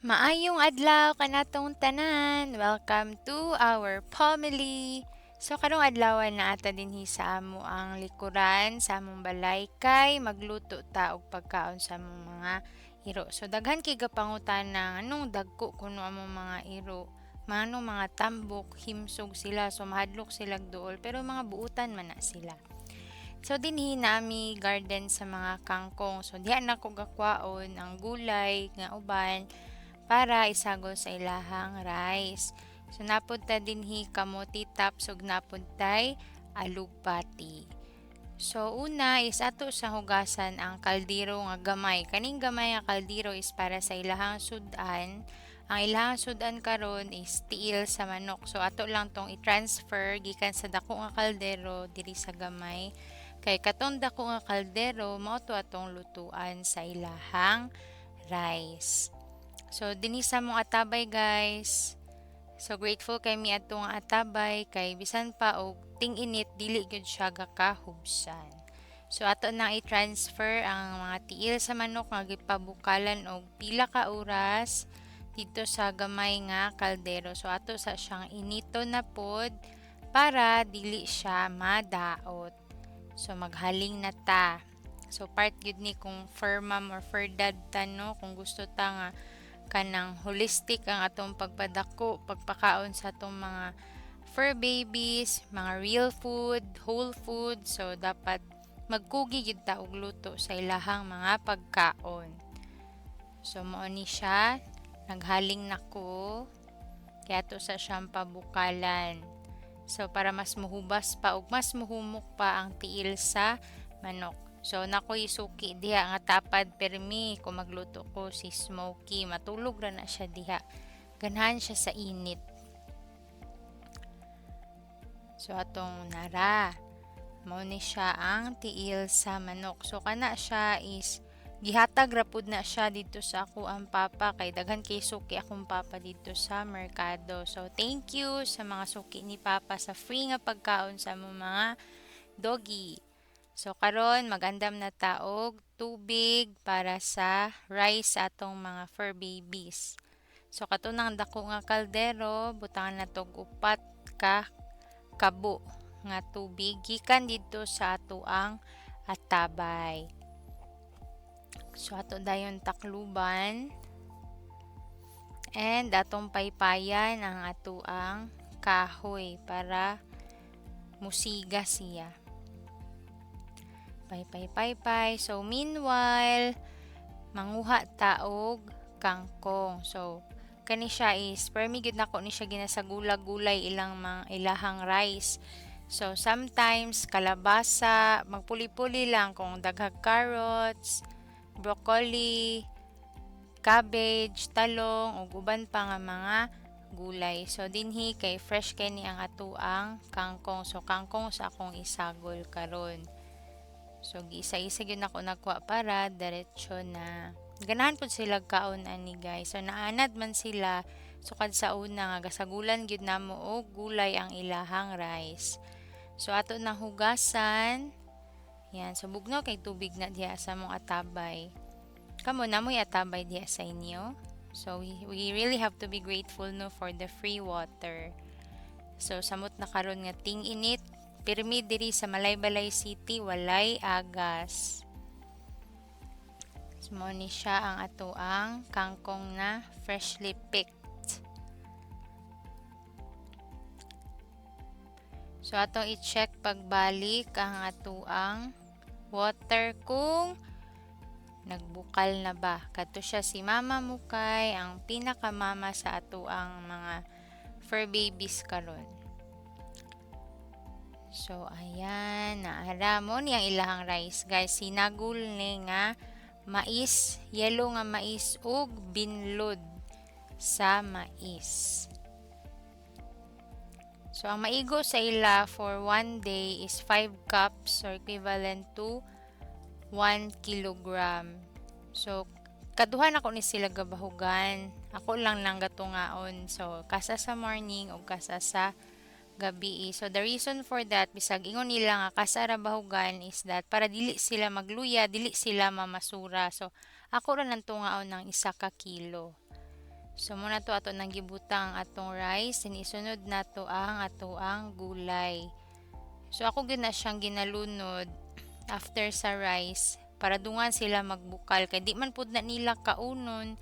Maayong adlaw kanatong tanan. Welcome to our family. So karong adlaw naa ta dinhi sa amo ang likuran sa among balay kay magluto ta og pagkaon sa among mga iro. So daghan kay gapangutana nganong dagko kuno among mga iro, nganong mga tambok, himsog sila, so mahadlok sila duol, pero mga buutan man na sila. So dinhi naa mi garden sa mga kangkong. So diha nako gakwaon ang gulay nga uban para isagol sa ilahang rice. So naa pod ta dinhi kamote tops ug naa pod tay alugbati. So una is ato sa hugasan ang kaldero nga gamay. Kaning gamay nga kaldero is para sa ilahang sud-an. Ang ilahang sud-an karon is tiil sa manok. So ato lang tong i-transfer gikan sa dako nga kaldero diri sa gamay. Kay katong dako nga kaldero mao to atong lutuan sa ilahang rice. So dinhi sa among atabay, guys. So grateful kay mi ato nga atabay kay bisan pa og ting-init, dili gyud siya gakahubsan. So ato nang i-transfer ang mga tiil sa manok nga gipabukalan og pila ka oras didto sa gamay nga kaldero. So ato sa siyang inito na pod para dili siya madaot. So maghaling na ta. So part gyud ni kung fur mom or fur dad ta, no, kung gusto ta nga kanang holistic ang atong pagpadako, pagpakaon sa atong mga fur babies, mga real food, whole food. So dapat magkugi gyud ta og luto sa ilahang mga pagkaon. So mao ni siya, naghaling na ko kay ato sa siyang pabukalan. So para mas muhubas pa ug mas muhumok pa ang tiil sa manok. So naa koy suki diha nga tapad permi kung magluto ko, si Smokey, matulog ra na siya diha. Ganahan siya sa init. So atong nara. Mao ni siya ang tiil sa manok. So kana siya is gihatag ra pud na siya didto sa akoang papa kay daghan kay suki akong papa didto sa merkado. So thank you sa mga suki ni papa sa free nga pagkaon sa among mga doggy. So karon magandam na ta og tubig para sa rice sa atong mga fur babies. So kato nang dako nga kaldero, butangan nato og upat ka kabo nga tubig gikan didto sa atoang atabay. So ato dayon takluban and atong paypayan ang atoang kahoy para musiga siya. Paypay, paypay. So meanwhile, manguha ta og kangkong. So kani siya is permi gyud nako ni siya ginasagulag-gulay ilang mga ilahang rice. So sometimes kalabasa, magpuli-puli lang kung daghag carrots, broccoli, cabbage, talong ug uban pa nga mga gulay. So dinhi kay fresh kay ni ang atoang kangkong. So kangkong sa akong isagol karon. So giisa-isa gyud nako nagkuha para diretso na. Ganahan pud sila kaon ani, guys. So naanad man sila sukad sa una nga gasagulan gyud namo og gulay ang ilahang rice. So ato nang hugasan. Yan, so bugnaw kay tubig na diha sa among atabay. Kamo, naa moy atabay diha sa inyo? So we really have to be grateful, no, for the free water. So samot na karon nga ting-init, pirmi diri sa Malaybalay City walay agas. So, mao ni siya ang atoang kangkong na freshly picked. So atong i-check pagbalik ang atoang water kung nagbukal na ba. Kadto siya si Mama Mukay, ang pinakamama sa atoang mga fur babies karon. So ayan, naara mo ni ang ilahang rice, guys. Sinagol ni nga mais, yellow nga mais ug binlod sa mais. So ang maigo sa ila for one day is 5 cups or equivalent to 1 kilogram. So kaduha nako ni sila gabahugan. Ako lang nang gatungaon. So kasa sa morning ug kasa sa gabi. So the reason for that, bisag ingon nila nga kasa ra bahugan, is that para dili sila magluya, dili sila mamasura. So ako ra nang tungaon ng 1 ka kilo. So mao na to, ato nang gibutang ang atong rice and isunod nato ang atoang gulay. So ako gyud na siyang ginalunod after sa rice para dungan sila magbukal kay di man pud na nila kaunon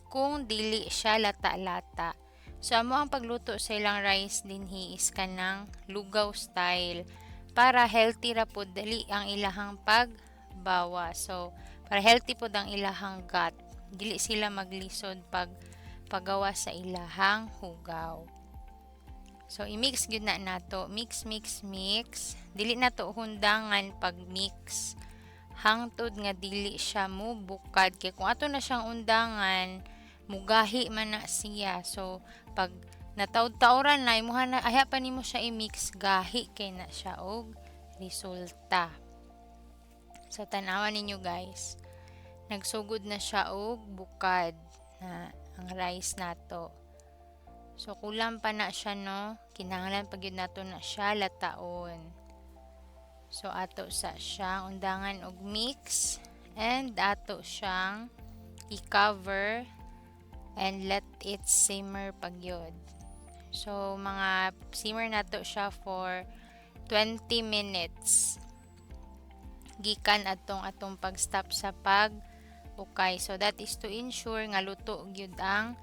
kung dili siya lata-lata. So amo ang pagluto sa ilang rice dinhi is kanang lugaw style para healthy ra pud dali ang ilahang pagbawa. So para healthy pud ang ilahang gut, dili sila maglisod pag pagawa sa ilahang hugaw. So i-mix gyud na nato, mix, mix, mix. Dili nato hundangan pag mix hangtod nga dili siya mo bukad kay kung ato na siyang undangan, mugahi man na siya. So pag nataod-taoran na imuha na, ayha pa nimo siya i-mix, gahi kay na siya og resulta. So tan-awa ninyo, guys, nagsugod na siya og bukad na ang rice nato. So kulang pa na siya, no, kinahanglan pa gyud nato na siya lataon. So ato sa siyang undangan og mix and ato siyang i-cover and let it simmer pa gyud. So mga simmer nato siya for 20 minutes gikan atong atong pag-stop sa pag ukay. So that is to ensure nga luto gyud ang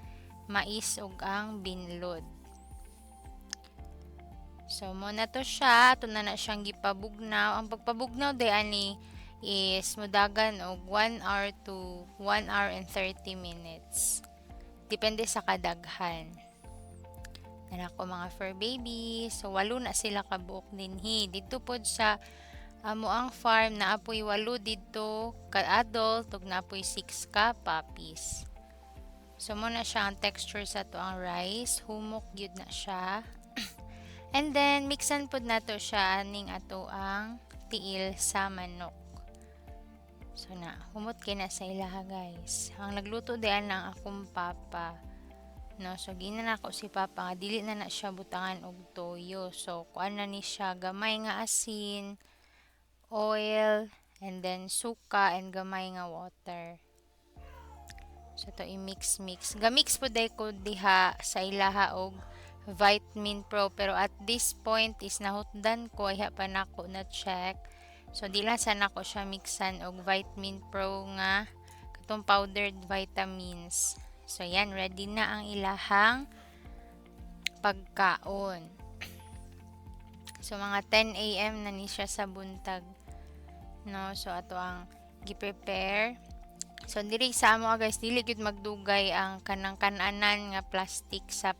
mais ug ang binlod. So mao na to siya, ato na na siyang gipabugnaw. Ang pagpabugnaw day ani is mudagan og 1 hour to 1 hour and 30 minutes. Depende sa kadaghan. Naa ko mga fur babies. So walo na sila kabuok dinhi. Didto pod sa amo ang farm, naa poy walo didto ka adult ug naa poy 6 ka puppies. So mao na siya ang texture sa ato ang rice, humok gyud na siya. And then mixan pod nato siya aning ato ang tiil sa manok. So na, humot kay na sa ilaha, guys. Ang nagluto diay ang akong papa. No, so giingnan nako si papa nga dili na na siya butangan og toyo. So kuan na ni siya, gamay nga asin, oil, and then suka and gamay nga water. So to i-mix mix. Ga-mix pud day ko diha sa ilaha og Vitamin Pro, pero at this point is nahutdan ko, ayha pa nako na check. So di lang sa nako siya mixan og Vitamin Pro nga katong powdered vitamins. So yan, ready na ang ilahang pagkaon. So mga 10 a.m. na ni siya sa buntag. No, so ato ang gi-prepare. So diri sa amo, guys, dili gyud magdugay ang kanang kananan nga plastic sa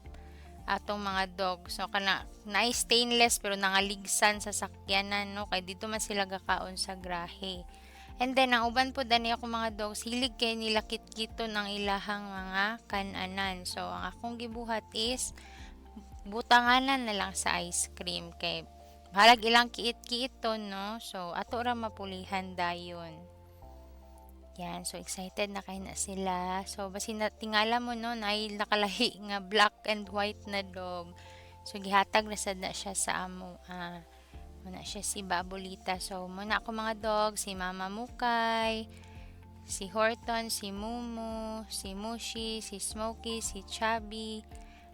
atong mga dog. So kana naay stainless pero nangaligsan sa sakyanan, no, kay didto man sila gakaon sa grahe. And then ang uban pod ani ako mga dogs, hilig kay nila kitkiton ang ilahang mga kananan. So ang akong gibuhat is butanganan na lang sa ice cream kay bahalag ilang kiit-kiiton, no. So ato ra mapulihan dayon. Yan, so excited na kay na sila. So basin na tingala mo, no, naay nakalahi nga black and white na dog. So gihatag na sad na siya sa amo. Ah, mao na siya si Babolita. So mao na ako mga dog, si Mama Mukay, si Horton, si Mumu, si Mushi, si Smokey, si Chubby,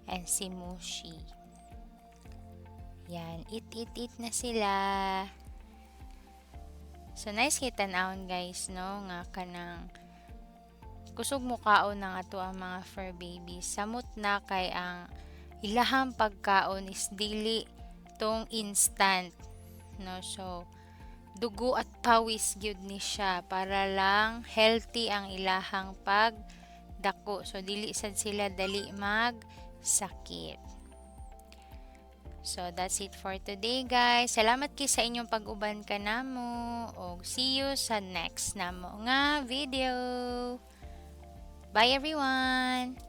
and si Mushi. Yan, eat, eat, eat na sila. So nice kay tan-awon, guys, no, nga kanang kusog mukaon ng ato ang mga fur babies. Samot na kay ang ilahang pagkaon is dili tong instant, no. So dugo at pawis gyud ni siya para lang healthy ang ilahang pagdako. So dili sad sila dali mag sakit. So that's it for today, guys. Salamat kay sa inyong pag-uban kanamo og see you sa next namo nga video. Bye, everyone.